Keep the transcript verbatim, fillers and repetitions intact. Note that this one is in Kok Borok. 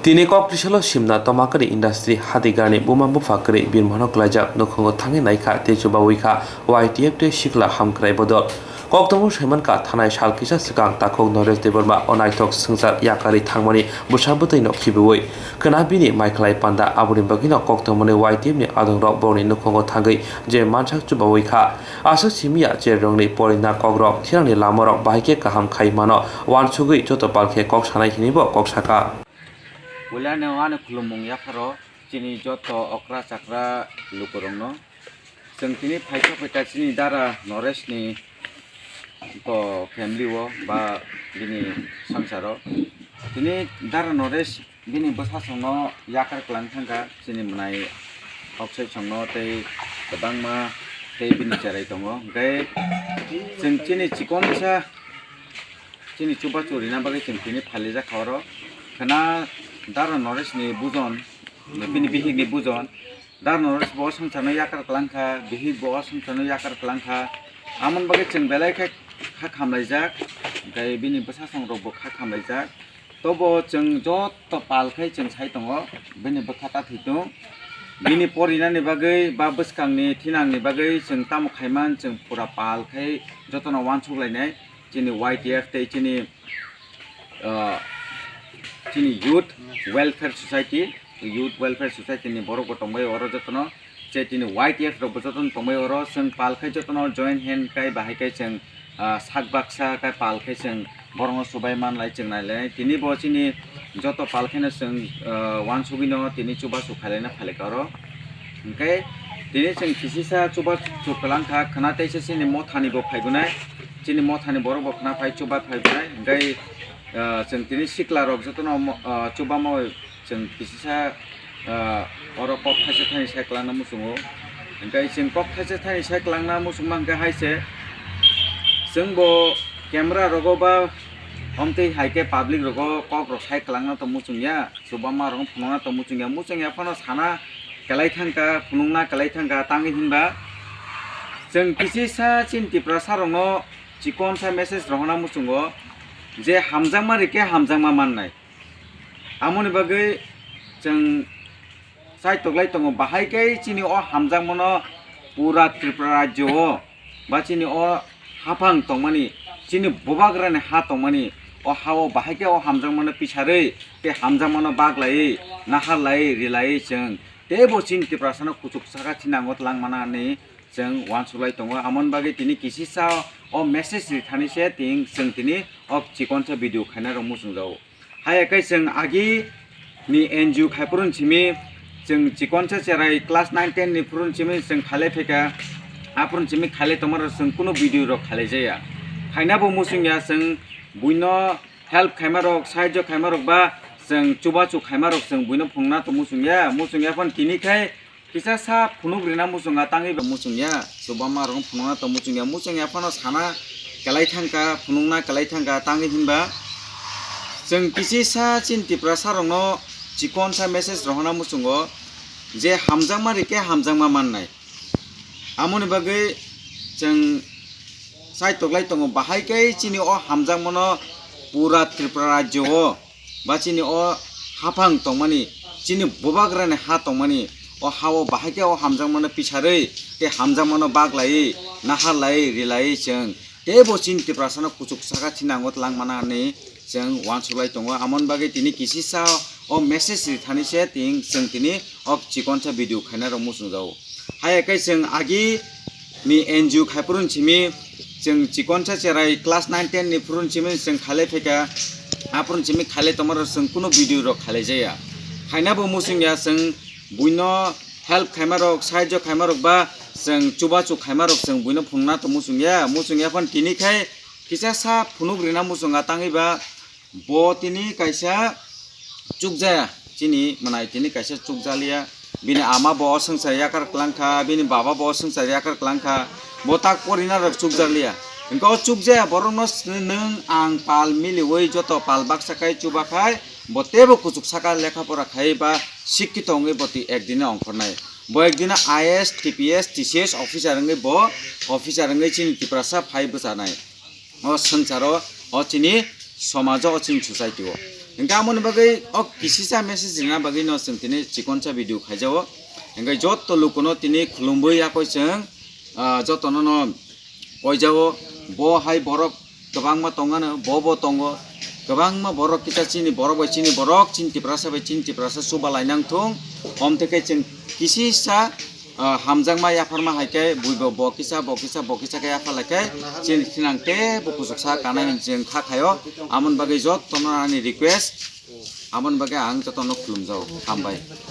Tini kok twisalo simna tomakani industry hadigarni buma bupha kwrwi birmano klaijak nukhungo thangwi naikha tei chubawi kha Y T F tei sikla hamkrai bodol. Koktwmung saimankha thanai sal kisa swkang takhuk Noresh Debbarma o naithok swngchar yakarwi thangmani bwsa bwtwino khibiwi. Khwna bini maikhlai panda aboni bagwino koktwmani Y T F ni adongrok borokni nukhungo thangwi je mansak chubawi kha. Aswk simiya cherrokni porina kokrok thinangni lamarok bahai khe kaham khai mano, uansugwi joto pal khe kok sanai hinwi bo kok saka. Puilano ani khulumung yapharo chini joto okra chakra lukurokno. Chwng tini phaikha phaikha chini dara Noreshni bo family o ba bini sangsaro. Tini dara Noresh bini bwsasongno yakar kwlang thangkha, chini mwnai oksai songno tei kwbangma tei bini cherai tongo. Hwnkhe chwng chini chikonsa chini chubachu rina bagwi chwng tini phailaijak kha oro. Khwna dara Noreshni bujon, bini bihikni bujon. Dara Noresh bo swngcharno yakar kwlang kha, bihik bo swngcharno yakar kwlang kha. Amoni bagwi chwng belai khe kha khamlaijak, hwnkhe bini bwsasongrokbo kha khamlaijak. Tobo chwng joto pal khai chwng sai tongo, bini bwkha ta thwi tung. Bini porinani bagwi ba bwskangni thinangni bagwi chwng tamo khaiman chwng pura pal khai jotono uansuk lainai. Chini Y T F tei chini, ah, chini Youth Welfare Society, Youth Welfare Society ni borok bo tongbai oro jotono, che chini Y T F rok bo jotono tongbai oro, chwng pal khai jotono join hand khai bahai khai chwng, ah, sak baksa khai pal khai chwng borokno chubai manlai chwng nailai. Tini bo chini joto pal khaino chwng, ah, uansugwino tini chubachu khailaina phailaikha oro. Hwnkhe tini chwng kisisa chubachu kwlang kha, khwna teisa chini mothani bo phaigunai. Chini mothani borok bo khwna phai chuba phai bai, hwnkhe, ah, chwng tini sikla rok jotono mo-, ah, chubama chwng kisisa, ah, oro kok thaisa thani sai kwlangna muchungo. Hwnkhe chwng kok thaisa thani sai kwlangna muchungma hwnkhe hai se, chwng bo camera rogo ba omtwi hai khe public rogo kok rok sai kwlangna to muchungya, chubama rok phunukna to muchungya, muchungya phano sana kwlai thangkha, phunukna kwlai thangkha, tangwi hinba chwng kisisa chini Tiprasa rokno chikonsa message rohorna muchungo je hamjakma rikhe hamjakma mannai. Amoni bagwi chwng chai toklai tongo, bahai khe chini o hamjakmano pura Tripura rajyo o ba chini o haphang tongmani, chini bubagrani ha tongmani, o ha o bahai khe o hamjakmano pisarwi tei hamjakmano baglaiwi, naharlaiwi, rilaiwi chwng teibo chini Tiprasano kuchuk saka thinango twlang mana hinwi chwng uansuklai tongo. Amoni bagwi tini kisisa o message rithani se ting chwng tini o chikonsa video khaina rok muchungjago. Haiya khe chwng agi ni N G O khai phuru simi chwng chikonsa cherai class nine ten ni phuru simi chwng khalai phaikha, aphuru simi khalai tongma rok chwng kunu video rok khalai jaya. Khaina bo muchungya chwng buino help khaima rok, sahajyo khaima rok ba chwng chubachu khaima rok chwng buino phunukna to muchungya, muchungya phano tini khai kisa sa phunuk rina muchunga tangwi ba muchungya, chubama rok phunukna to muchungya, muchungya phano sana kwlai thangkha, phunukna kwlai thangkha, tangwi hinba chwng kisi sa chini Tiprasa rokno chikonsa message rohorna muchungo je hamjakma rikhe hamjakma mannai. Amoni bagwi chwng chai toklai tongo, bahai khe chini o hamjakmano pura Tripura rajyo o ba chini o haphang tongmani, chini bubagrani ha tongmani, o ha o bahai khe o hamjakmano pisarwi tei hamjakmano baglaiwi, naharlaiwi, rilaiwi chwng teibo chini Tiprasano kuchuk saka thinango twlang mana hinwi chwng uansuklai tongo. Amoni bagwi tini kisisa o message rithani se ting chwng tini o chikonsa video khaina rok muchungjago. Haiya khe chwng agi ni N G O khai phuru simi chwng chikonsa cherai class nine ten ni phuru simi chwng khalai phaikha, aphuru simi khalai tongma rok chwng kunu video rok khalai jaya. Khaina bo muchungya chwng buino help khaima rok, sahajyo khaima rok ba chwng chubachu khaima rok chwng buino phunukna to muchungya, muchungya phano tini khai kisa sa phunuk rina muchunga tangwi ba bo tini kaisa chukjaya, chini mwnai tini kaisa chukjaliya. Bini ama bo o swngchar yakar kwlang kha, bini baba bo o swngchar yakar kwlang kha, bo tak porina rok chukjakliya. Hwnkhe o chukjaya borokno sini nwng ang pal miliwi joto pal baksa khai chuba khai bo teibo kuchuk saka lekha pora khai ba sikkito wngwi bo twi ekdine ongkhornai. Bo ekdine I A S, T P S, T C S officer wngwi bo officer wngwi chini Tiprasa phai bwchanai. O swngcharo, o chini somajo, o chini society o. Hingke amoni bagwi o kisisa message rina bagwi no chwng tini chikonsa video khaijao. Hingke jotto lukuno tini khulumwi yakoi chwng, ah, jotono no koijao. Bo hai borok kwbangma tongano, bo bo tongo. Kwbangma borok kisa chini borok bai chini borok, chini Tiprasa bai chini Tiprasa chuba lainang thung. Om theke chwng kisisa, ah, hamjakma yapharma hai khe buibo bo kisa, bo kisa, bo kisa khe yapha lai khe chini thinang tei bo kuchuksa kanai chwng kha khaio. Amoni bagwi jottono ani request, amoni bagwi ang jotono khulumjao. Hambai.